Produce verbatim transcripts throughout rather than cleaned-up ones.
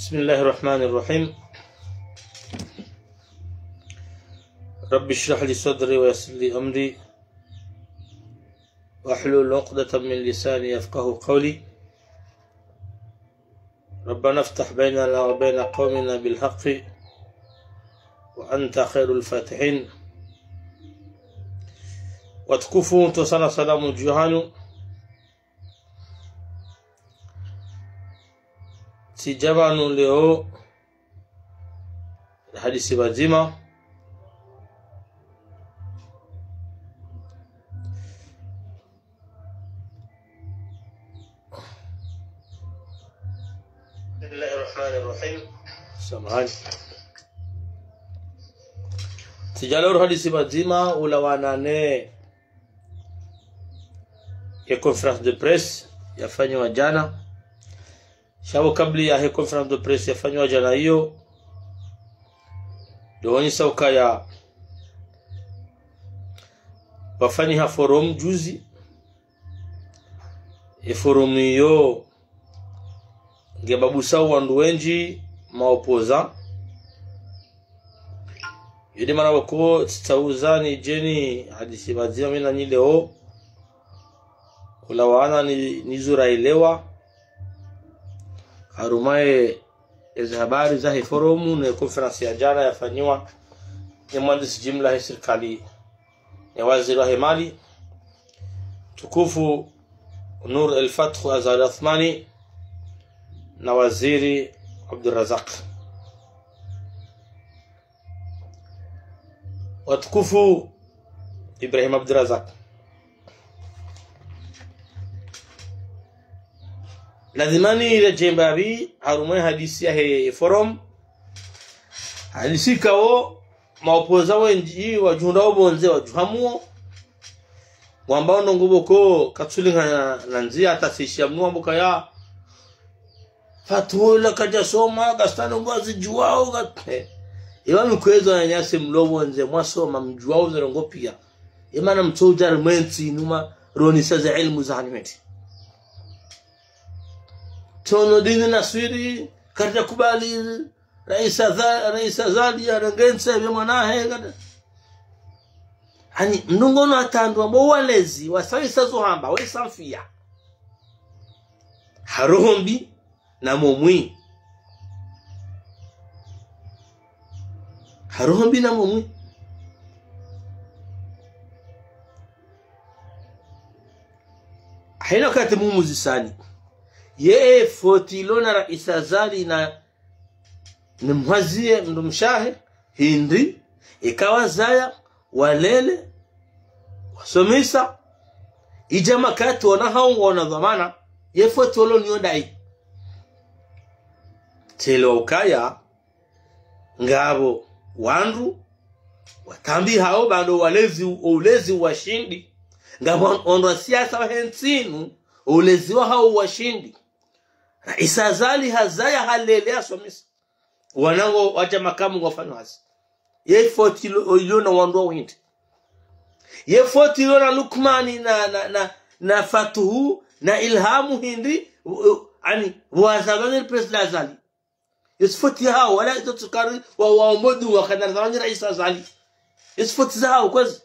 بسم الله الرحمن الرحيم. رب اشرح لي صدري ويسر لي أمري واحلل عقدة من لساني يفقهوا قولي. ربنا افتح بيننا وبين قومنا بالحق وأنت خير الفاتحين. Watukufu, ntsontsaha salamu dju hanyu. Tsidja pvanu leo hadisi pvadzima. بسم الله الرحمن الرحيم. Samahani. Tsidja leo hadisi pvadzima ulawana ne ye conférence de presse yafanyiwa djana. Sha pvo kabla yahe conférence de presse yafanyiwa djana iyo, ndo wonyesa ukaya pvafanyiha forum juzi. Ye forum iyo ngebabusa wandru wendji, ma opposants. Yo nde mana pvoko tsitsaha uza nidje nihadisi pvadzima mi nanyi leo, ulawana ni, nizo raelewa harumwa ye, eze habari zahe forum ne conférence ya djana yafanyiwa ne mwandisi jimla he sirikali, ne waziri wahe mali, mtukufu Nour El Fath Azali Assoumani, na waziri Abdourazak. Watukufu, Ibrahim Abdourazak, lazima niredjee mbapvi harumwa ye hadisi yahe forum. Hadisi ikao ma opposants wendji wadjihundra opposants wadjuhamuo, wamba ono ngo pvoko katsulingana na ndzia, hata sisi ya mnu wamba ukaya Fath ola kadjasoma, ngasi tano ngwazidjuwao, nga-, eh. Eba mi kwezi wananyasi mlo pvondze, mwasoma, mdjuwao ze ndrongoo pia. Emana mtso udja ri mwentsi numa, ronesa ze ilmu zahanyu eti. Tsono dini naswiri, karidja kubali, Raisi Aza-, Raisi Azali yarenge ntsi, ebe mwanahe, kada. Ani, mndru ngono atandwa, mbo walezi, wasawisa zo hamba, wesa mfia. Ha roho mbi na momwi. Ha roho mbi na momwi. Hayina wakati mumuzisani. Ye faute ilo na Raisi Azali na, ni mhwaziye mndru mshe wahe, hindri, eka wazaya, walele, wasomesa, idja makati wona hau ngwona dhwamana, ye faute olo niyo ndayi. Tselewa ukaya, ngapvo wandru, watrambi hao bando walezi, ulezi wa shindi, ngapvo wandru wa siasa wahe ntsi inu, ulezi wa hao wa shindi. Raisi Azali hazaya, halele, hasomesa. Wana ngo wadja makamu ngwafanyao hazi. Ye faute ilo, ilo na wandru wa hindri. Ye faute ilo na Lukmani na, na, na, na Fatuhu na Ilhamu hindri, u-, u-, ani, wazalwa ni Président Azali. Ye faute yahao, wala izo tsukari, wa, wa umbodu, wa kana zamani Raisi Azali. Ye faute zahao, kwezi.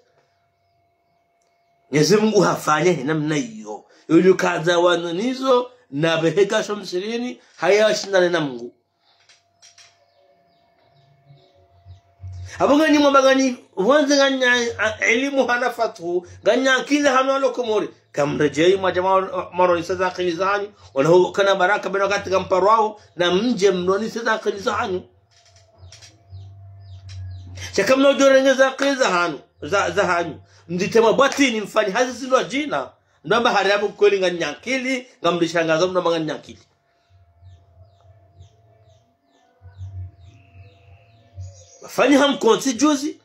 Mwenyezi Mungu hafanya he namna iyo. Yulu kadza wanu nizo, na beheka shomshirini, haya washindane na Mungu. Abo nganyi mwamba nganyi, wandze nganya, a, elimu hana Fatuhu, nganya akili hana walo Komori. Kamredjei mwadja ma-, maronesa ze akili zahanyu, wala hu kana baraka beno wakati kamparwao, na mdje mronese ze akili zahanyu. Sha kamna udjo renge ze akili zahanyu, za, zahanyu. Mdjitrema bwatini mfanyi hazi zindru djina. Mndru amba hari abo kweli nganya akili, ngamdishangaza mndru amba nganya akili. Wafanyiha mkontsi juzi,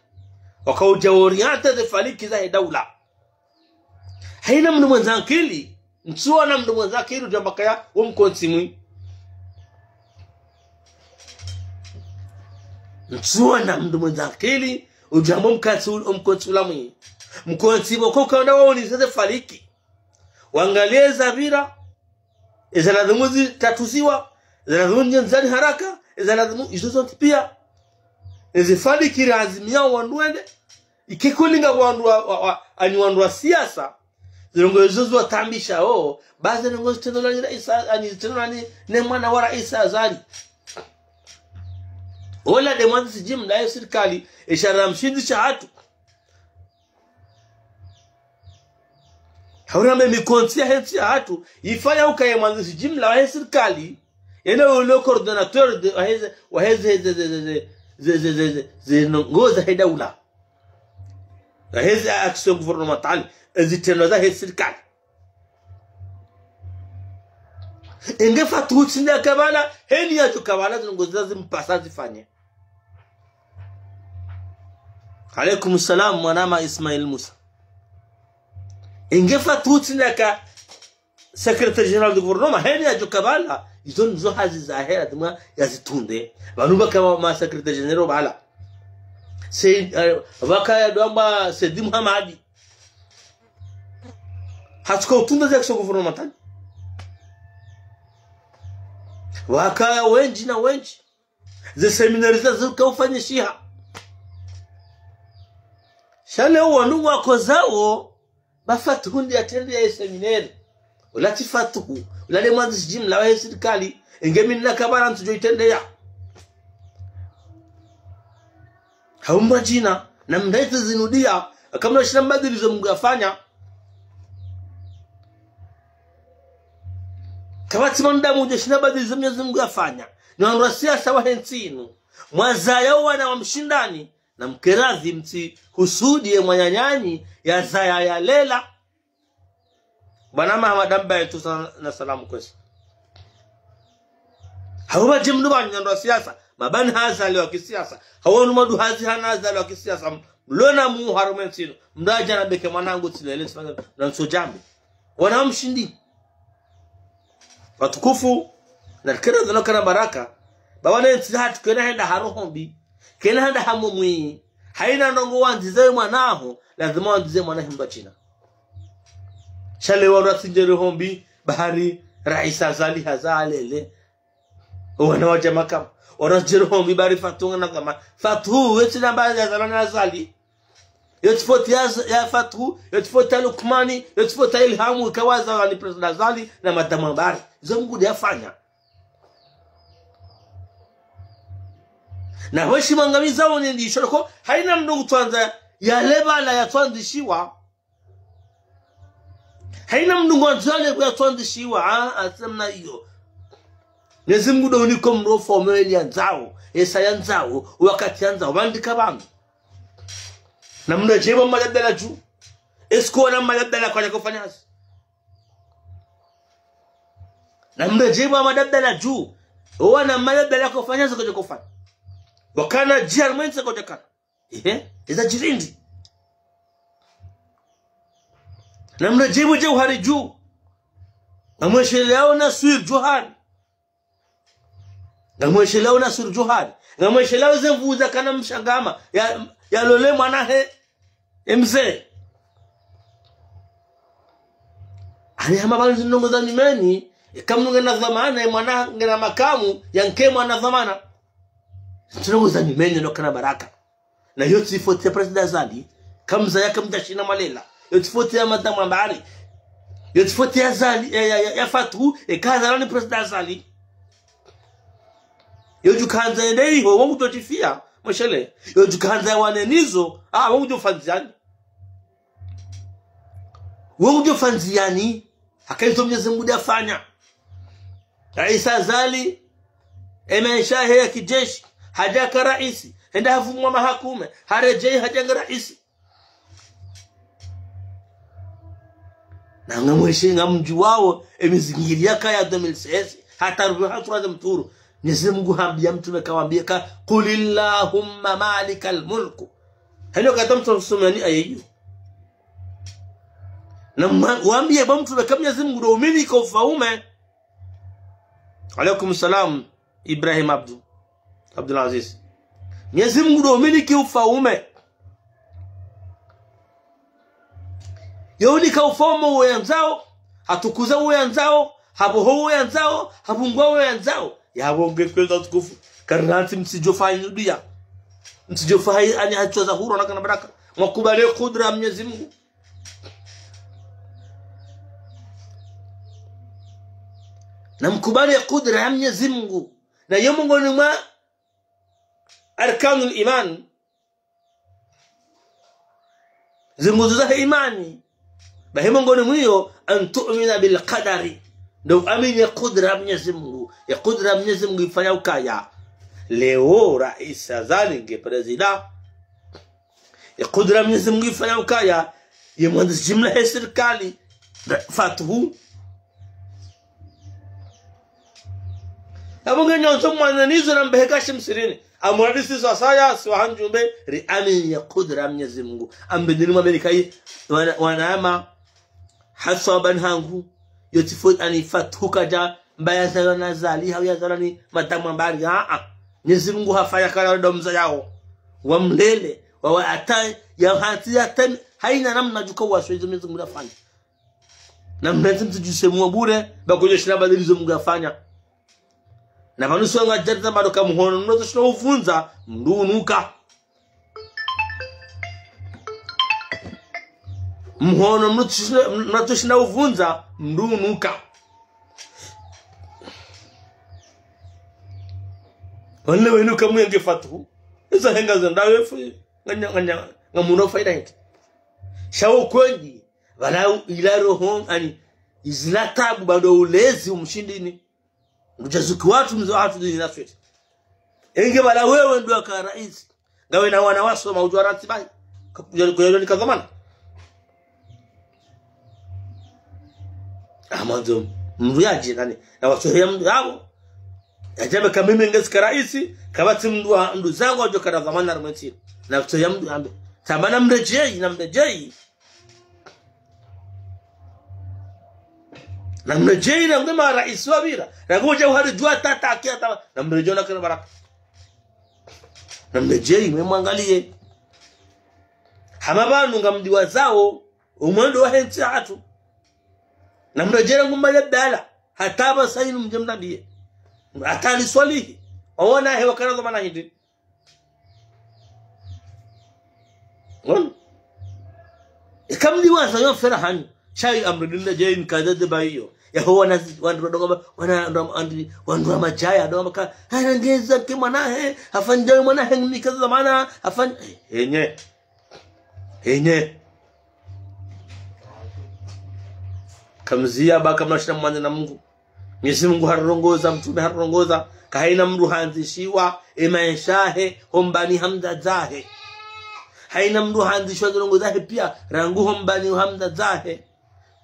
wakaudja orienter ze falaki zahe daula. Hayina mndru mwendza akili, ntsuona mndru mwendza akili udjamba kaya wo mkontsi mwi. Ntsuona mndru mwendza akili udjamba mkontsi ul-, mkontsi ula mwi. Mkontsi pvoko ukaenda waonese ze falaki. Wangaliye zapvira, eza na dhungu zitatuziwa, Eza lazimu ndje ndzani haraka, eza lazimu izo zontsi pia. Eze fanikira azimia wandru wende. Ikikulinga wandru wa, wa, wa, ani wandru wa siasa. Zilongo izo ziwatambisha o. Baze ndrongo zitrendwa ni raisi, ani zitrendwa ni, ne mwana wa raisi Azali. Ola nde mwandzisi jimla ye sirikali, esha ra mshindzi sha hatru. Haurambe mikontsi yahe ntsi yahatru, ifanya ukaye mwandzisi jimla wahe sirikali, yende ulo coordonnateur de, waheze, waheze, ze, ze, ze, ze, ze, ze, ze, ze, ze, ndrongo zahe daula. Waheze action gouvernementale, ezitrendwa zahe sirikali. Enge Fatuhu tsi nde kabala, heni yadjo kabala, zindrongo ziza zimpasa zifanye. Alaikum salam, mwanama Ismail Musa. Enge Fatuhu tsi nde ka secrétaire général du gouvernement, heni yadjo kabala, izo ndizo hazi zahe, lazimu yazitunde. Pvanu pvaka ma secrétaire généraux pvala. Se, eh, pvaka yadwamba Said Mohamed. Hatsuka utunda ze action gouvernementale. Wakaya wendji na wendji. Ze séminaire zazo zika ufanyishiha. Sha leo wanu wakozao, ba Fatuhu nde yatrende ye séminaire. Ola tsi Fatuhu, ola nde mwandzisi jimla wahe sirikali, enge mi nina kabala ntsudjo itrendeya. Haumbwa djina, na mndru yitsi zinudiya, aka mndru shina mbadilizo Mungu yafanya. Kapvatsi mwanadamu udjo shina mbadilizo Mwenyezi Mungu yafanya. Ni wandru wa siasa wahe ntsi inu. Mwazaya wana wa mshindani, na mkeradhi mtsi husudi ye mwananyanyi yazaya yalela. Bwana Mahamada Mbaye tu sa-, na salamu kwesa. Hauba je mndru pvanu wandru wa siasa, mabani hazaliwa kisiasa. Hauba wanu mndru hazi hana hazaliwa kisiasa. Mlona mu harumwa entsi inu. Mndru yadja na beke mwanangu tsilele tsifanya na ntso djambi. Wana wa mshindzi. Watukufu, na kena dhana kana baraka. Ba wana entsi hatru kena henda ha roho mbi. Kena henda ha mumwi. Haina ndrongo wandzize mwana haho, lazima wandzize mwana himba shina. Sha leo wandru watsi ndje roho mbi, bahari, raisi Azali hazalele. Wana wadja makamu. Wana ndje roho mbi bahari Fatuhu na kama. Fatuhu, yetsi namba yazalwa na Azali. Yetsi foti ya, ya Fatuhu, yetsi foti ya Lukmani, yetsi foti ya Ilhamu, ika wazalwa ni président Azali na madame Ambari. Izo Mungu nde yafanya. Na hweshi mwangamiza wone ndisho loko, haina mndru ngutwandza yale bala yatwandzishiwa. Haina mndru ngwandzo yale yatwandzishiwa, ah, atsi namna iyo. Mwenyezi Mungu ndo uniko mndru ufaume eli yandzao, esa yandzao, wakati yandzao, bandika pvanu. Na mndru yadjeba madabdala dju. Est-ce que wana madabdala kwadja kofanya hazi? Na mndru yadjeba madabdala dju. Wana madabdala kofanya hazi kwadja kofanya. Wakana djihar mwense kwadja kana. Ehe, eza djirindi. Na mndru yadjeba Djauhari dju. Ngamwesheleao Naswir Djauhari. Ngamwesheleao Naswir Djauhari. Ngamwesheleao ze nvuu zakana mshangama. Ya, yalole mwana he. Emze. Ani hama pvanu zindrongo za nyumeni. Eka mndru ngena dhwamana, ye mwana ngena makamu, yanke mwana dhwamana. Zindrongo za nyumeni ndo kana baraka. Na yotsi foti ya président Azali, kamza ya kamdja shina mwalela. Yotsi foti ya madame Ambari. Yotsi foti ya Azali, ya, ya, ya, ya Fatuhu, eka hazalwa ni président Azali. Yodjo kandza yende iho, wangu djo tifia, mweshele. Yodjo kandza ya wane nizo, ah, wangu djo fandziani. Wangu djo fandziani. Haka izo Mwenyezi Mungu nde yafanya. Raisi Azali, emaesha yahe ya kijeshi, hadja ka raisi, henda hafumwa mahakume, haredjei hadja nga raisi. Na ngamweshe ngamdjuwao, emizingiri yakaya deux mille seize, hata rupvi ha troisième tour, Mwenyezi Mungu hambia mtrume kawambia ka, "قل اللهم مالك الملك." Heno kata mtrume someni aya iyo. Na mwa-, wambie ba mtrume ka Mwenyezi Mungu ndo umiliki ufaume. Alaikum salam, Ibrahim Abdu, Abdul Aziz. Mwenyezi Mungu ndo umiliki ufaume. Yo unika ufaume uwo yandzao, hatukuza uwo yandzao, haboho uwo yandzao, habungua uwo yandzao. Yapvo nge kwezi watukufu, karantsi mtsidjo fanya duya. Mtsidjo fanya ani hatswa za huru na kana baraka. Mwakubali kudra ya Mnyezi Mungu. Na mkubali kudra ya Mnyezi Mungu. Na yo mongoni mwa arkanul iman. Zinguzo zahe imani. Bahi mongoni mwayo, an tu'mina bil qadari. Ndo uamini ye kudra ya Mnyezi Mungu. Ye kudra ya Mnyezi Mungu ifanya ukaya. Leo, raisi Azali nge prezida. Ye kudra ya Mnyezi Mungu ifanya ukaya. Ye mwandzishi jimla he sirikali. Ra-, Fatuhu. Yapvo nge nyonso mwananizo na mbehe kashi msirini. Amuradi si swasaya, si wahandjumbe, riamini ye kudra ya Mnyezi Mungu. Ambe dini mwamini kayi, wana, wanama, haswa bani hangu, yo tifo ani Fatuhu kadja, mba yazalwa na Azali, hau yazalwa ni madamu mbali, a, a. Mnyezi Mungu hafanya kana ndo mzayao. Wamlele, wawa ata, ya hati ya temi, haina namna djuka waswe izo Mnyezi Mungu nafanya. Na mrentsi mtsidjuse mwa bure, ba kudjo shinda badili zo Mungu yafanya. Na pvanu songa djari za mado ka mhono mndru tsushinda uvundza, mndru unuka. Mhono mndru tsushinda, mndru tsushinda uvundza, mndru unuka. Wanle wenu kamuyenge Fatuhu. Izo henga zo ndawe fu, nganya, nganya, ngamuno faida hindri. Sha wo kweli, pvala ila roho, ani, izila tabu bado ulezi umshindini. Ngudjazuki watru mzo watru dini na swete. Enge pvala wewe ndo waka raisi. Ngawe na wana wasoma udjwa ratibahi. Ka-, kuya, kuya, kuya, ni kadhwamana. Amwandzo, mndru yadje nani. Na wasoheya mndru yapvo. Yadje ambe ka mimi nge tsika raisi, kapvatsi mndru wa, mndru zangu wadjo kana dhwamana harumwa entsi. Na kusoheya mndru yambe. Tamba na mredjeyi, na mredjeyi. Na mredjeyi na ngwe maraisi wapvira. Na ngudja uhari djuwa tata akia tama. Na mredjeyi na kena baraka. Na mredjeyi, mwe mwangaliye. Hama pvanu ngamdiwazao, umwendo wahe ntsi hatru. Na mredjeyi ngumba le bala. Hata pvasa inu mdje mnambiye. Hata Ali Swalihi. Wawona he wakana dhwamana hindri. Ngono. Eka mdiwaza yo fera hanyu. Sha yi amri dinde je in kaza de ba iyo. Yaho wana zi-, wandru wadonga ba, wana, wana, wandru, wandru wa madjaya, donga ba ka, hana ngeza ke mwana he, hafanya mwana he, ni kaza zamana, hafanya, henye. Henye. Kamziya ba kamna shina mwana na Mungu. Mwenyezi Mungu harongoza, mtrume harongoza, ka haina mndru handzishiwa, e maesha yahe, hombani ha mdzadze wahe. Haina mndru handzishiwa ze ndrongoo zahe pia, rangu hombani ha mdzadze wahe.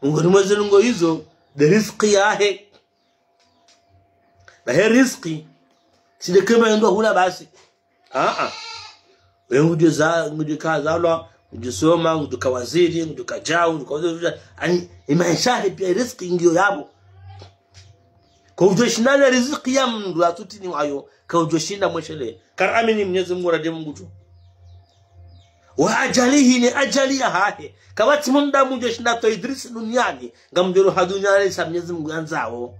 Mongoni mwa ze ndrongoo izo, nde riziki yahe. Bahi riziki, tsi nde kema yendo hula basi. Aa. Wewe ngudjo za-, ngudjo kazalwa, ngudjo soma, ngudjo ka waziri, ngudjo ka djau, ngudjo ka waziri, ani, e maesha yahe pia riziki ngiyo yapvo. Ka udjo shinda ne riziki ya mndru atsutini wayo, ka udjo shinda mweshele. Kara amini Mwenyezi Mungu radje Mungu tu. Wa ajalihi ne ajali yahahe. Kapvatsi mwanadamu udjo shinda to Idris duniani, ngamdjo ha duniani sa Mwenyezi Mungu yandzao.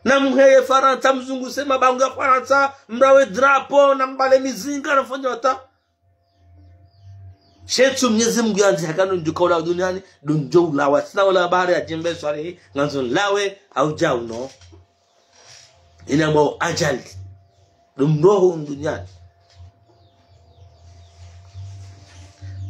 Na muheye Farantsa, mzunguse mabango ya Farantsa, mrawe drapo, na mbale mizinga, na fanya wata. Shetsu Mwenyezi Mungu yandzi haka ndo ndjo ka ulawa duniani, ndo ndjo ulawa. Tsina ula bahari ya djembe swali, ngandzo nlawe, au djau no. Ina mbao ajali. Ndo mroho duniani.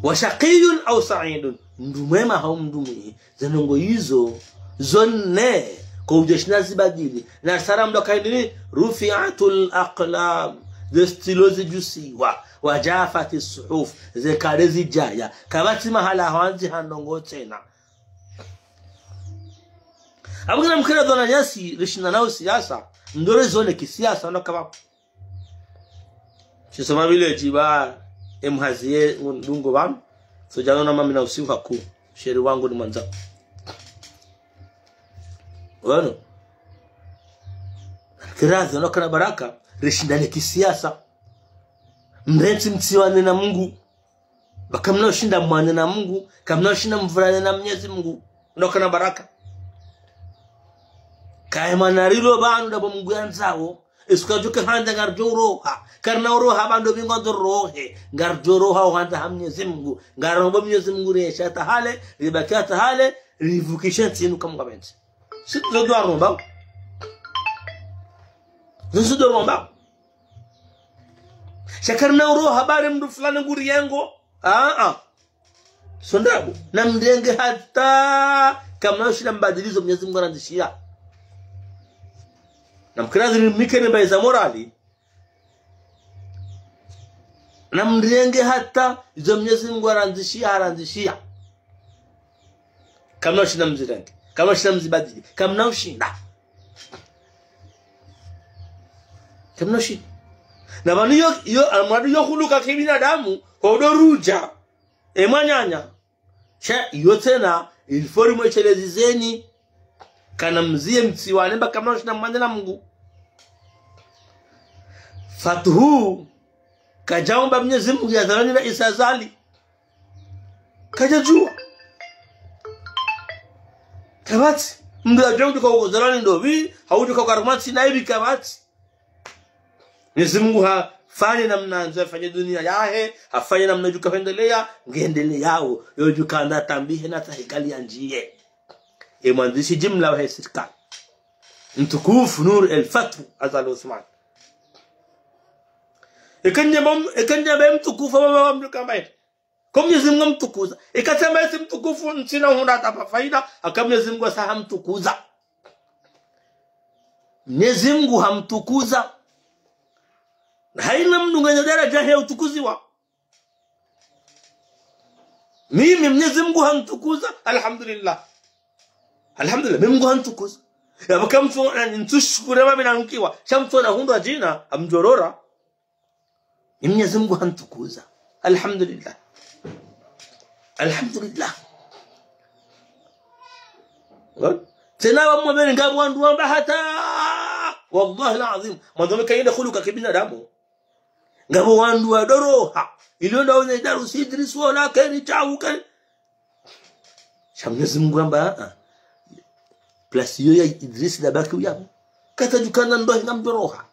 Wa shaqiyun au sa'idun. Mndru mwema hau mndru mwi. Ze ndrongoo izo, zo nne, ka udjo shinda zibadili. Na sara mndru akaidi ni, rufi'atil aqlam. Ze stylo zidjusiwa. Wa jaffati suhuf. Ze kale zidjaya. Kapvatsi mahala hwandzi ha ndrongoo tsena. Apvo kina mkira dhwana nyasi, rishinda nao siasa. Ndore zone kisiasa, ndo kapva. Shisoma vile djiba, e mhazi ye, ndungo pvanu. So djano na mami na usiku haku. Sheri wangu ni mwandzangu. Wano. Kirazi, wano kana baraka, rishindane kisiasa. Mrentsi mtsiwane na Mungu. Ba kamna ushinda mwane na Mungu, kamna ushinda mvurane na Mwenyezi Mungu. Ndo kana baraka. Kaye mana rilo pvanu ndapvo Mngu yandzao. Isuka djuke handza ngaridjo uroha. Karina uroha pvandru pvingwa ndo rohe. Ngaridjo uroha uhandza ha Mnyezi Mngu. Ngarombo Mnyezi Mngu rieshe hata hale, ribaki hata hale, ripvukishe ntsi inu kamwe ngapvendze. Sisi ndo dua romba. Sisi ndo romba. Sha karina uroha pvare mndru fulani nguriyengo. Ah, ah. Sondrabo, namrenge hata kamna ushinda mbadilizo Mnyezi Mngu arandzishia. Namkirazi nimike ne mbaiza morali. Namrenge hata izo Mnyezi Mngu arandzishia, arandzishia. Kamna ushinda mzirenge. Kamna ushinda mzibadili. Kamna ushinda. Kamna ushinda. Na pvanu yo, yo, amwadu yo huluka kibinadamu, hodo rudja. E mwananya. Sha, iyo tsena, ilifori mweshelezi zeni. Kana mzie mtsiwane mba kamna ushinda mwande na Mngu. Fatuhu, kadjaomba Mnyezi Mngu yazalani na Isa Azali. Kadjadjuwa. Kapvatsi. Mndru yadjuwa kudjuka uko zalani ndopvi, haudjuka ukarumwa ntsi na ipvi kapvatsi. Mnyezi Mngu hafanye namna andzo, hafanye dunia yahe, hafanye namna djuka hwendelea, ngendeleyao, yo djuka anda tambihe na tahikali ya ndjiye. Ye mwandzishi jimla wahe sirikali. Mtukufu Nur El Fathu Azali Assoumani. Ikanyamba, ikanyamba mtukufu, mama wa mtukufu ambaye. Kwa Mnyezi Mngu hamtukuza. Ikasema esi mtukufu, ntsina uhundra hata pva faida, aka Mnyezi Mngu asa hamtukuza. Mnyezi Mngu hamtukuza. Haina mndru ngena daraja he utukuziwa. Mimi Mnyezi Mngu hamtukuza, alhamdulillah. Alhamdulillah, Mnyezi Mngu hamtukuza. Ya baka mtu, eh, ntsushukuru mami na nukiwa. Sha mtu na hundra djina, amdjorora. Ni Mnyezi Mngu hamtukuza. Alhamdulillah. Alhamdulillah. Ngol? Tsena wa mwameni ngapvo wandru wamba hata. Wallahi al-azim. Mwandzo meka yende huluka kibinadamu. Ngapvo wandru wadoroha. Ilio ndaone Idarusi Idris wala keni chau keni. Sha Mnyezi Mngu hamba, ah, ah. Place iyo ya Idris ndabaki uyapvo. Katsadjukana ndo hinga mdoroha.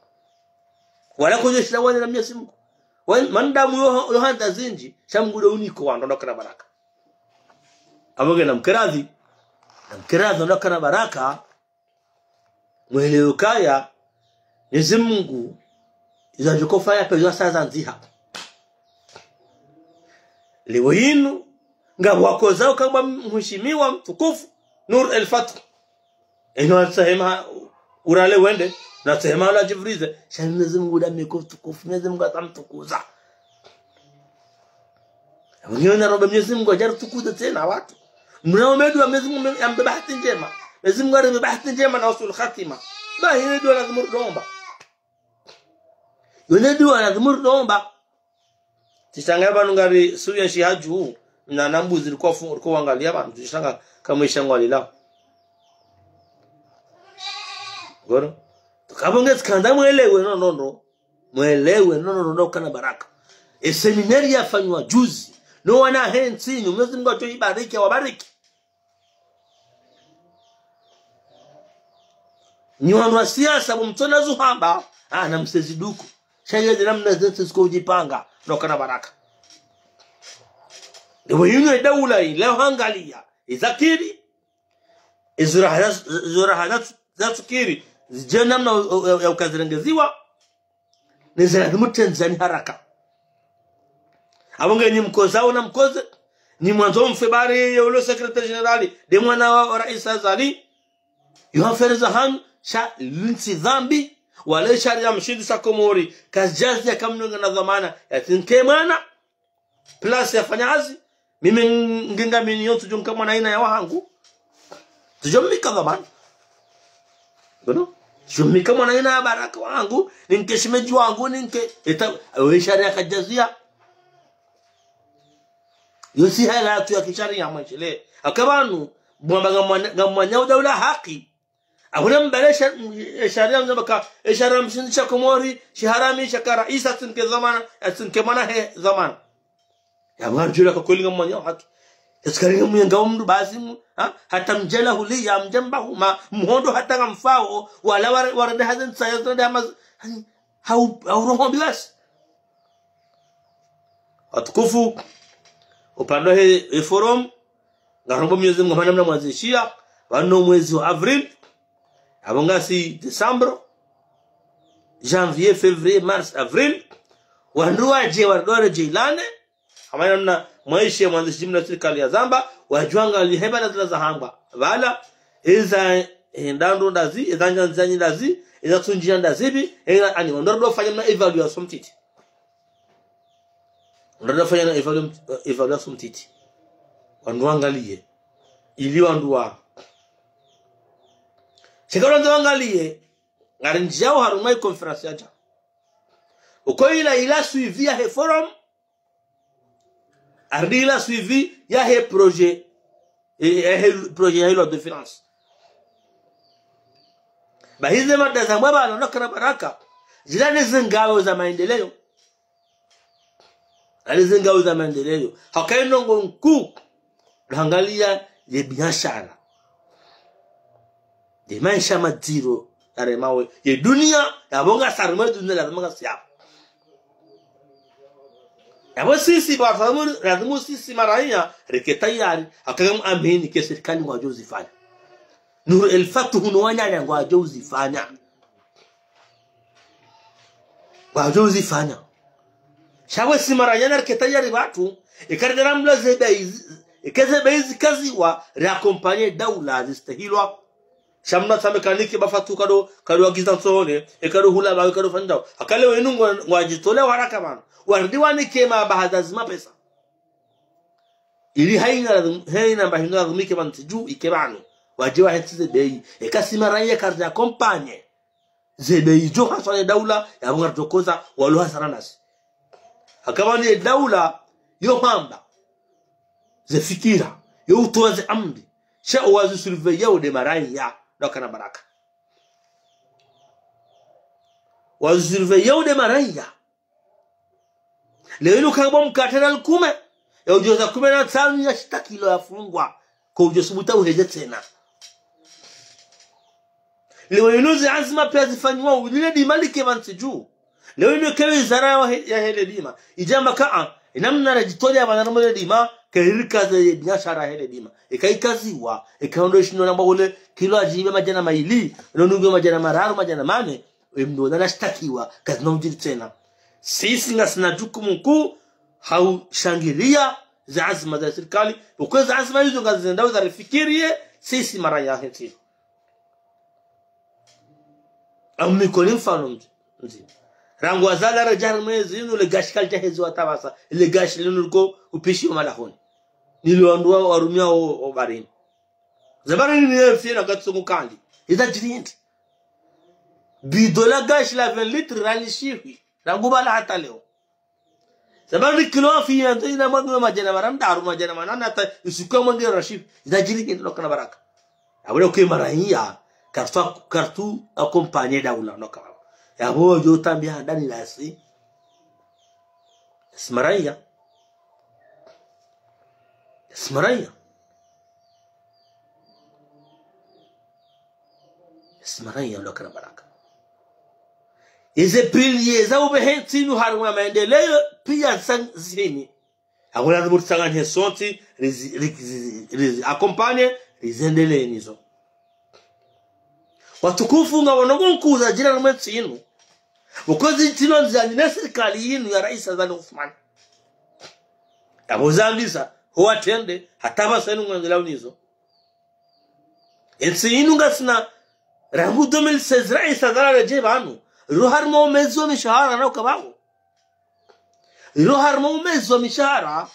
Wala kwenye shila wane na Mnyezi Mngu. Wan-, mandamu yo, yo handa zindji, sha Mngu ndo uniko wandru ndo kana baraka. Amwenge namkiradhi. Namkiradhi ndo kana baraka. Mwelewe ukaya, Mnyezi Mngu, izo adjokofanya pvo izo asa zandziha. Leo inu, ngapvo wakoza ukamba mheshimiwa mtukufu, Nur El Fathu. Eno atsahema urale wende, na atsahema ula djivurize, sha Mnyezi Mngu nda miko mtukufu, Mnyezi Mngu asa mtukuza. Wengine na romba Mnyezi Mngu adjaritukuze tsena wandru. Mna umedu wa Mnyezi Mngu yambe bahati ndjema. Mnyezi Mngu yambe bahati ndjema na husnul khatima. Ba hile dua lazima uromba. Yone dua lazima uromba. Tsishanga pvanu ngari suya shi hadju. Na nambuzi riko fu-, riko wangalia pvanu. Tsishanga kamwe shangwa lila. Ngoro. Tukabonge tsikandza mwelewe no, no, no. Mwelewe, no, no, no, no, kana baraka. E seminari yafanywa juzi. No wana hentsi, no Mnyezi Mngu atso ibariki, awabariki. Nyi wandru wa siasa, bo mtsona zuhamba, ah, na mseziduku. Sha yeze namna zentsi ziko udjipanga, no kana baraka. Ewe yinu e daula yi, leo hangalia, izakiri, izuraha za, zuraha za, za tsukiri, zidje namna ya, ya, ya ukazirengeziwa, neze lazimu tsendzani haraka. Apvo nge nyi mkozao na mkoze, nyi mwandzo mfe bari ye ulo secrétaire général, nde mwana wa, wa Raisi Azali, yo hafanya za hanyu, sha lintsi dhambi, wala sharia mshindzi sha Komori, kazidjazi ya kamnunga na dhwamana, ya tsinke mwana, plus yafanya hazi, mimi nginga mini yo ntsudjo nka mwana ina ya wahangu. Ntsudjo mnika dhwamana. Ngono? Ntsudjo mnika mwana ina ya baraka wahangu, ninke shemedji wangu, ninke, eta, we sharia kadjazia. Yo si hali yatru ya kisharia mwenshele. Aka pvanu, mwamba ngamwanya-, ngamwanyao daula haki. Akuna mbale sha-, m-, e sharia mzamba ka, e sharia mshindzi sha Komori, shiharamisha ka Raisi atsinke dhwamana, atsinke mwana he dhwamana. Ya mwadjula ka kweli ngamwanyao haki. Yatsukaringe mwenga omndru basi mu, ha? Hata mdjela huliya, mdjamba huma, mhondo hata ngamfao, wala ware-, warende haze ntsaya, zirende hama z-, hani, hau, hau roho mbi basi. Watukufu, upande he, he forum, ngarombo Mwenyezi Mungu hama namna mwandzishiya, pvanu mwezi wa avril, apvo ngasi décembre, janvier, février, mars, avril, wandru wadje, wandru wadje ilane, hama namna mwaishe mwandzishi jimla sirikali yazamba, wadjuwa ngali heba na zila zahangwa. Pvala, eza, eh, ndandu ndazi, eza nyandzanyi ndazi, eza tsundjia ndazi pvi, eza ani, wandru wadofanya mna évaluation mtiti. Wandru wadofanya na évalu-, évaluation mtiti. Wandru wangaliye. Ili wandru wa. Sheka wandru wangaliye, ngari ndjao harumwa i conférence yadja. Uko ila, ila suivi ya he forum, ari ila suivi ya he projet, eh, ya he projet ya he loi de finances. Ba hize mada za mwaba na nakana baraka, zila ne zengawo za maendeleo. Zila ne zengawo za maendeleo. Haka inongo nkuu, hangaliya ye biashara. Ye maesha madziro, yaremawo ye duniya, yapvo ngasi harumwa ye duniya, lazima ngasi yapvo. Yapvo sisi, ba, lazimu, lazimu sisi maraiya, rike tayari, haka ngamwamini ke sirikali ngwadjo uzifanya. Nour El Fath no wananya ngwadjo uzifanya. Ngwadjo uzifanya. Sha pvo si maraiya na rike tayari pvatsu, eka ridjara mla ze bei zi-, eka ze bei zikaziwa, ri accompagner daula zistahilwa. Sha mna tsa mécanique ba Fath kado, kado wagiza ntsohole, eka do hula ba, kado fanya. Haka leo inu ngwa, ngwadjitolea waraka pvanu. Waridi wanike mabaha za zima pesa. Ili haina, haina mba hindru lazimike pvanu ntsi dju ike pvanu. Wadje wahentsi ze bei. Eka si maraiya karidja accompagner. Ze bei djo haswa ne daula, yapvo ngaridjo koza, walo hasara nasi. Haka pvanu ye daula, yo hamba. Ze fikira, yo utowa ze amri. Sha wazi surveiller wo nde maraiya, ndo wakana baraka. Wazi surveiller wo nde maraiya. Leo inu kangwa mkate na likume, ya udjoza kume na ntsanu ya shita kilo yafungwa, ko udjo subuta uheze tsena. Leo inu ze anzima piya zifanywa, ulile dima like pvanu ntsi dju. Leo inu ke wizara ya he-, ya hele dima. Idjamba ka, a, inamna radjitolea pvanu harumwa le dima, ke rikaze ye biashara hele dima. Eka ikaziwa, eka ondo ishindo namba ule, kilo adjibe madjana mayili, ndo nungu madjana mararu, madjana mane, emndru na nashtakiwa, kazina udjiri tsena. Sisi ngasina jukumu nkuu, hau shangiriya ze anzima za sirikali, ukwe ze anzima izo ngazendao za rifikiriye, sisi maraiya hentsi. Au mikoli mfano mdji, mdji. Rangu Azali aredja harumwa ezi inu le gashi kalidja heziwa hata pvasa, le gashi linu liko upishi wa malahoni. Nilo wandru wa, warumia o, o baharini. Ze baharini ni ye mfira katsu mukandi. Iza djiri hindri. Bidon la gashi la vingt litres ralishihi. Rangu pvala hata leo. Sababu ni kilo afi yandzo ina mwangu madjana mararu, madjana manane hata isiku ya mwangu rashihi. Iza djiri hindri ndo wakana baraka. Apvo leo ke maraiya, kartu, kartu accompagner daula ndo wakana. Yapvo djo tambia handani nasi. Si maraiya. Si maraiya. Si maraiya ndo wakana baraka. Eze pilier za ubehe ntsi inu harumwa maendeleo piya zang-, zihimi. Akula zibuti tsangani he sontsi, rizi, rizi, rizi, rizi accompagner, rizendelee nizo. Watukufu ngapvo ndrongoo nkuu zadjiri harumwa entsi inu. Ukozi ntsi inu ndzani ne sirikali inu ya Rais Azali Assoumani. Yapvo zambisa, ho watrende, hata pvasa inu ngwendeleao nizo. Entsi inu ngasina, rangu deux mille seize Rais Azali aredjei pvanu. Rilo harumwa umezi wa mishahara na ukapvaho. Rilo harumwa umezi wa mishahara.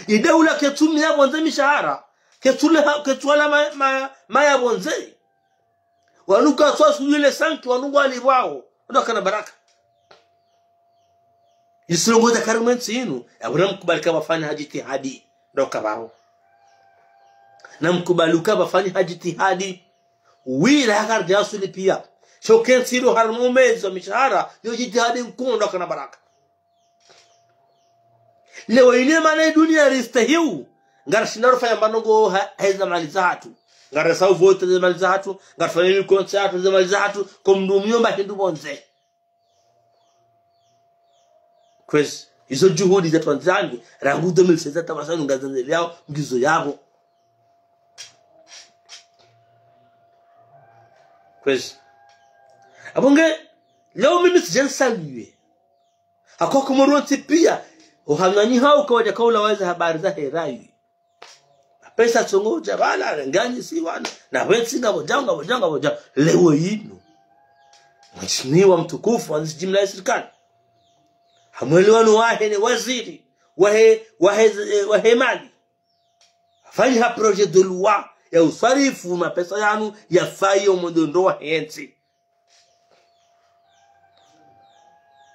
Idaula ketsu mia pvondze mishahara. Ketsu le ha-, ketsu wala ma-, ma-, maya pvondze. Wanu katswa sulile sanki, wanu ngwalipvwao. Ndo wakana baraka. Isilongo za kari mwe ntsi inu, yapvo namkubali ka pvafanya ha jitihadi, ndo kapvaho. Namkubali ka pvafanya ha jitihadi. Wila haka ridja suli piya. Sho ke ntsi ilo harumwa umezi wa mishahara, yo jitihadi nkuu ndo wakana baraka. Leo inu mana idunia ristehiu. Ngarishinda rufanya mbano ngo ha-, heza mali zahatru. Ngarisa uvote ze mali zahatru. Ngarifanya mikonse yahatru ze mali zahatru. Ko mndru miomba hindru pvondze. Kwezi, izo juhudi za Tanzania, rangu deux mille seize hata pvasa inu ngazandzeliao, ngizo yapvo. Kwezi. Apvo nge, leo mimi tsidja nisaluwe. Hako Komori wontsi pia, ohanganyi hau kawadja kaula waze habari za herayi. Mapesa tsongo udja pvala, nganyisiwa, na wentsi ngapvo djao, ngapvo djao, ngapvo djao. Leo inu. Mheshimiwa mtukufu, wa ndzidjimla ya sirikali. Ha mwelewano wahe ne waziri, wahe, wahe, eh, wahe mali. Hafanyiha projet de loi ya uswarifu mapesa yanu yafayi omwenendo wahe ntsi.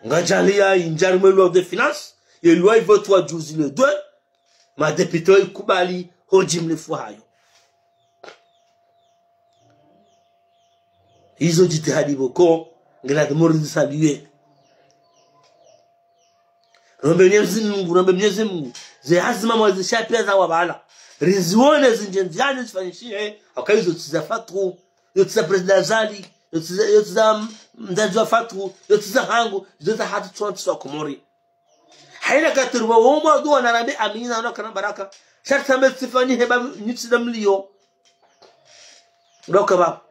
Ngadjaliya indjari mwe loi de finances, ye loi ivotwa juzi le deux, madéputés waikubali ho jimlifu hayo. Izo jitihadi pvoko, ngiladhimu rizisaluwe. Rombe Mwenyezi Mungu, rombe Mwenyezi Mungu, ze azma mwazisha pia zawapvala. Rizione zindje ndziani zifanyishihe, haka izo tsi za Fathu, izo tsi za Président Azali, izo tsi za, izo tsi za, mm, mdzadze wa Fathu, izo tsi zahangu, izo zahatru tsontsi wa Komori. Haina katiri wa woma dua na rambe amina, na kana baraka. Sharti ambe tsifanyihe ba nyitsi da mlio. Ndoka ba.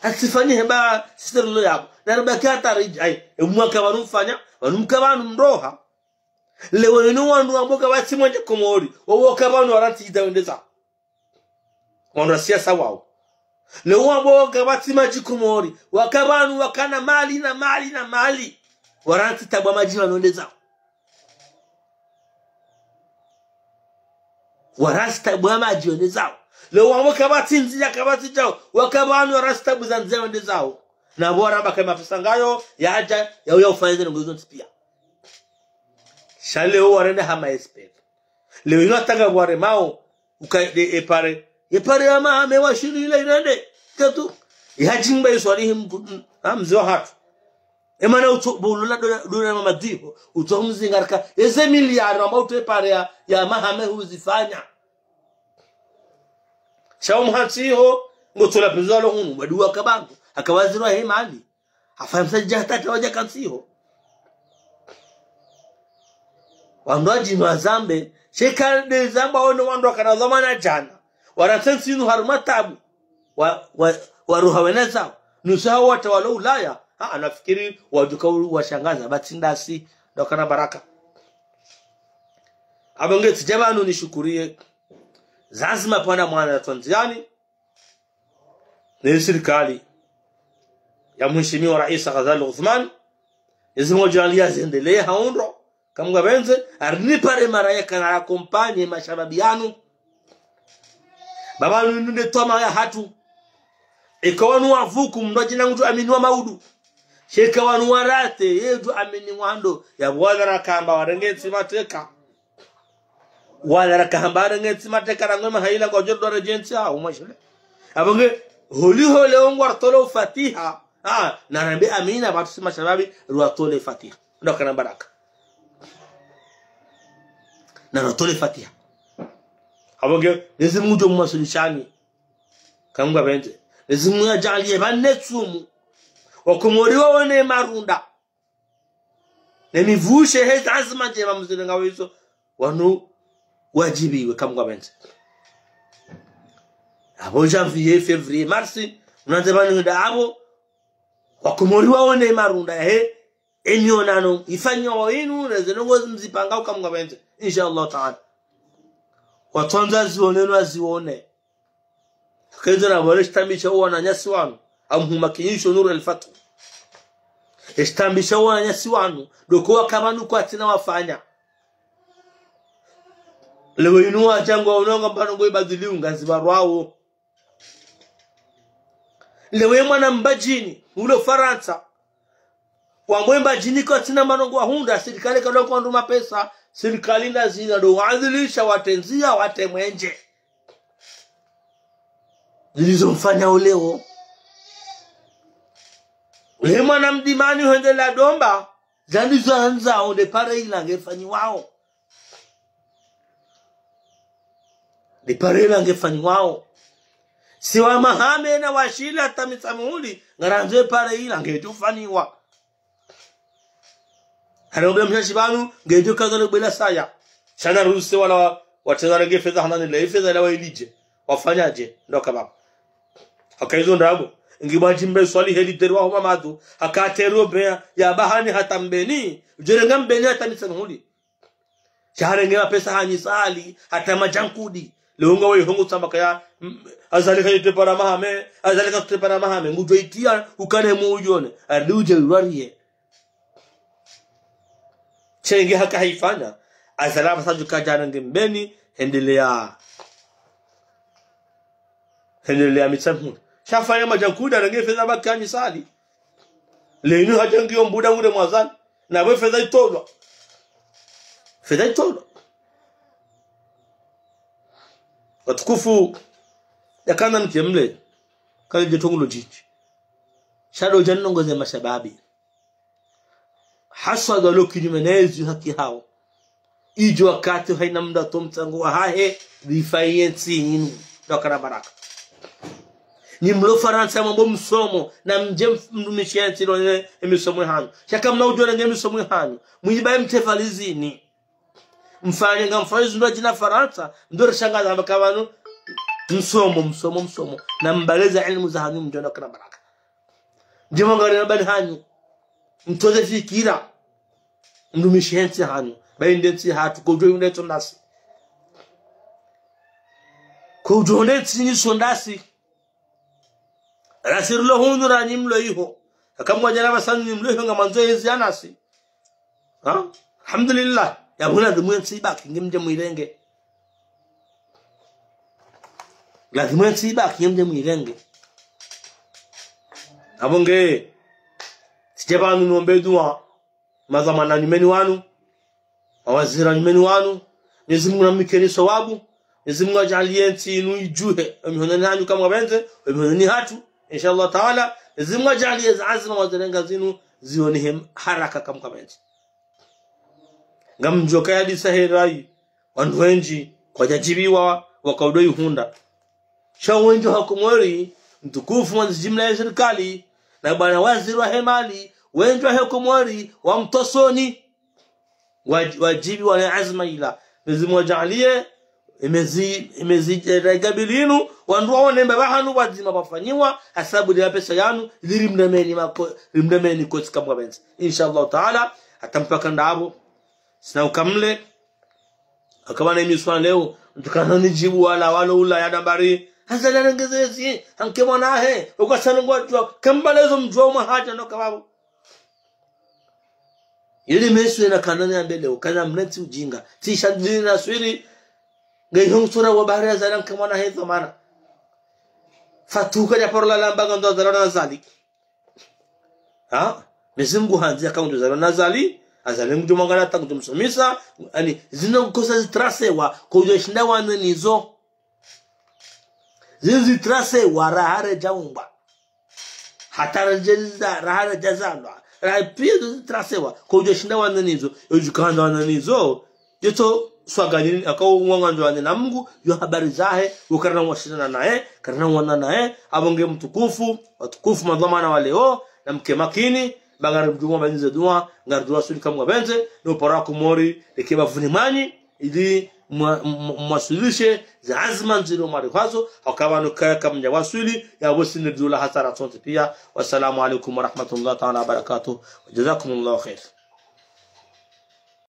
Atsifanyihe ba sister lo yabo. Na rambe kia tariji, ai, e mwaka pvanu mfanya, pvanu mka pvanu mroha. Leo inu wandru wamboka pvatsi mwendje Komori. Wawoka pvanu warantsi idza wendeza. Wandru wa siasa wao. Leo wamboka pvatsi madji Komori. Waka pvanu wakana mali na mali na mali. Warantsi tabu wa madji wanondeza. Warantsi tabu wa madji wendezao. Leo wamboka pvatsi ndziya kapvatsi djao. Waka pvanu warantsi tabu za ndziya wendezao. Na pvo waramba ka mapesa ngayo, yadja, ya uya ufanya ze ndrongo zontsi pia. Sha leo warenda hama S P F. Leo inu hata nga pvo waremao, uka de epare. Epare ya Mahame washili ile irende. Katu. Ihajimba iswalihi mku-, m-, ha mze wahatru. Emana utso, bo ulula dola, dola mama diho. Utso mzingarika. Eze miliari amba utso epare ya, ya Mahame huzifanya. Sha umhatsi ho, ngotsola pvenzalo hunu, wadi waka pvanu, haka waziri wahe mali. Hafanya msadja hata tawadja kantsiho. Wandru wadjinu wazambe, sheka de zamba ono wandru wakana dhwamana djana. Warantsi ntsi inu harumwa tabu. Wa, wa, waruha wenezao. Nusu hao watawala Ulaya. Ha, nafikiri wadjuka u-, washangaza, pvatsi ndasi, ndo kana baraka. Apvo nge tsidja pvanu nishukuriye. Zazima pvwana mwana ya Tanzania. Ne sirikali ya Mheshimiwa Rais Azali Assoumani, ezi moja aliya zendelee ha undro, kamwe ngapvendze, arinipare mara yeka na akompanye mashababi yanu. Baba nunu nde twama yahatru. Eka wanu wavuku, mndru adjina ngudjo amini wa maudu. Sheka wanu warate, yedjo amini wandru, ya pvwana rakamba warenge ntsi mateka. Wala rakahamba renge ntsi mateka rangu emahaila ngwadjo dwara djentsi ha umashile. Apvo nge, holi hole ongwa rtole ufatiha. Ah, na rambe amina, pvatsu si mashababi, rwatole fatiha. Ndo kana baraka. Na rwatole fatiha. Apvo nge, Mwenyezi Mungu ndo mwasulishani. Kamwe ngapvendze. Mwenyezi Mungu yadjaliye pvane tsumu. Wakomori waone marunda. Ne mivushe he zazima ndjema mzile ngawizo, wanu wadjibiwe kamwe ngapvendze. Apvo janvier, février, mars, mnandze pvanu nda apvo, wakomori waone marunda he, emionano, ifanywa wa inu, ne ze ndrongo mzipanga kamwe ngapvendze. Insha Allah Ta'ala. Watsandza zione, no zione. Kenzo na pvale shitambi sha wananyasi wanu, amhuma kinyisho Nuru El Fathu. Eshitambi sha wananyasi wanu, ndo ko waka pvanu kwatsina wafanya. Leo inu wadja ngwaonao ngamba ndrongo ibadili ungazi pvarwawo. Leo ye mwana Mbadjini, ulo Farantsa. Wambe Mbadjini kwatsina mano ngwahundra, sirikali kado kwandru mapesa, sirikali na zina ndo waadhilisha watendzia, watemwendje. Zilizo mfanya uleo. Ule mwana Mdimani hwendelea domba. Zandru zo wandzao nde pare ila ngefanyiwao. Nde pare ila ngefanyiwao. Si wa Mahame na wa Shili hata Mitsamihuli, ngarandzo pare ila ngedjo fanyiwa. Hana ubela mshashi pvanu, ngedjo kaza no bela saya. Sha na ruse wala wa, watseza renge fedha hana nile, fedha ila wailidje. Wafanyadje, ndo kababa. Haka izo ndrabo. Ngi bwa djimbe swali heli teru wa homa madu. Haka teru beya, ya bahani hata Mbeni. Djere nga Mbeni hata Mitsamihuli. Sha harenge mapesa hanyisali, hata Madjankudi. Leo nga wayi hongo tsamba kaya, mm, Azali kayitepara Mahame, Azali katepara Mahame. Ngudjo itiya, ukane mu udjone. Ardi udje ulwariye. Shenge haka hayifanya. Azali apvasa djuka djana nge Mbeni, hendeleya. Hendeleya Mitsamihuli. Sha fanya Madjankudi, arenge fedha baki hanyisali. Leo inu hadja ngiyo mbuda ngure mwa Azali. Na we fedha itolwa. Fedha itolwa. Watukufu, ya kana mke mle. Kali djetongo lo djidji. Sha ndo djani nongoze mashababi. Haswa ndo walo kinyume na yezi haki hawo. Idjo wakati hayina mndru atowe mtsango wahahe, rifaye ntsi yinu. Ndo kana baraka. Nyi mlo Farantsa mwambo msomo, na mdje mf-, mrumishe ntsi ilo ne, emisomo yahanyu. Sha kamna udjo renge misomo yahanyu. Mwibaye mtefalizini. Mfanye nga mfanye zindru djina Farantsa, ndo rishangaza hamba kavanu. Msomo, msomo, msomo. Na mbaleze ilimu zahanyu mdjo ndo kana baraka. Ndjema ngari na bani hanyu. Mtoze fikira. Mrumishe ntsi hanyu. Bayi nde ntsi hatru. Kodjo yunde tso ndasi. Kodjo yunde ntsi ni so ndasi. Rasi rilo hunu ra nyi mlo iho. Haka mwadjana pvasa nyi mlo iho ngamwandzo yezi yanasi. Ha? Alhamdulillah. Ya buna dhimwe ntsi ibaki nge mdje mwirenge. Lazima ntsi ibaki yemdje mwirenge. Apvo nge, tsidje pvanu nombe dua, madhwamana nyumeni wanu, mawaziri nyumeni wanu, Mwenyezi Mungu namnikeni sawabu, Mwenyezi Mungu adjaaliye ntsi inu idjuhe, emihononi hanyu kamwe pvendze, emihononi hatru, insha Allah Taala, Mwenyezi Mungu adjaaliye za azma mwazirenga zinu, ziwonihe haraka kamwe pvendze. Ngamdjo kaya disa he rayi, wandru wendji kwadjadjibiwa waka udo ihundra. Sha wendji wa Komori, mtukufu mwandzishi jimla ya sirikali, na bwana waziri wa he mali, wendji wa he Komori, wa mtosoni. Wa, wadjibiwa ne azma ila. Mwenyezi Mungu adjaaliye, emezi, emezi, eh, rayi kabili inu, wandru waone mba pvahanu pvwadzima pvwafanyiwa, hasabu ya pesa yanu, ili rimremeni mako-, rimremeni kotsi kamwe pvendze. Insha Allah Taala, hata mpaka ndapvo, sina ukamle, haka pvana emiswa leo, mtukana nidjibu wala, walo ula ya nambari, Azali arengeze ezi, hanke mwana he, uka sana ngwadjuwa, kamba lezo mdjuwa umahadja no kapvapvo. Yele meso yena kana ni ambele, ukana mnetsi ujinga. Tsi sha dini na swiri. Nge ihong sura wa bahari Azali nka mwana he dhwamana. Fatuka ya parola lamba nga ndo Azali na Azali. Ha? Mwenyezi Mungu handzi yaka ndo Azali na Azali. Azali ngudjo mwangala ta ngudjo msomesa. Ani, zino kosa zitrasewa, kodjo shinda wane nizo. Zinu zitrasewa, raha redja umbwa. Hata redjeza, raha redja zalwa. Raha piya zo zitrasewa. Kodjo shinda wane nizo. Yodjo kandza wane nizo. Yotso swaga nini, haka uwangandza wane na Mungu, yo habari zahe, ukarina washindana naye, karina wana naye, apvo nge mtukufu, watukufu madhwamana wa leo, na mke makini, ba ngarimdjumwa ba nize dua, ngaridjo waswili kamwe pvendze, no para Komori, leke bapvuni mwanyi, ili mwa-, mwa-, mwaswilishe za azma ndziro mwari hazo, haka pvanu kaya kamdja waswili, ya bosi ni dula hasara tsontsi piya. Wassalamu alaikum warahmatullahi taala wabarakatuh. Wajazakumullahu khair.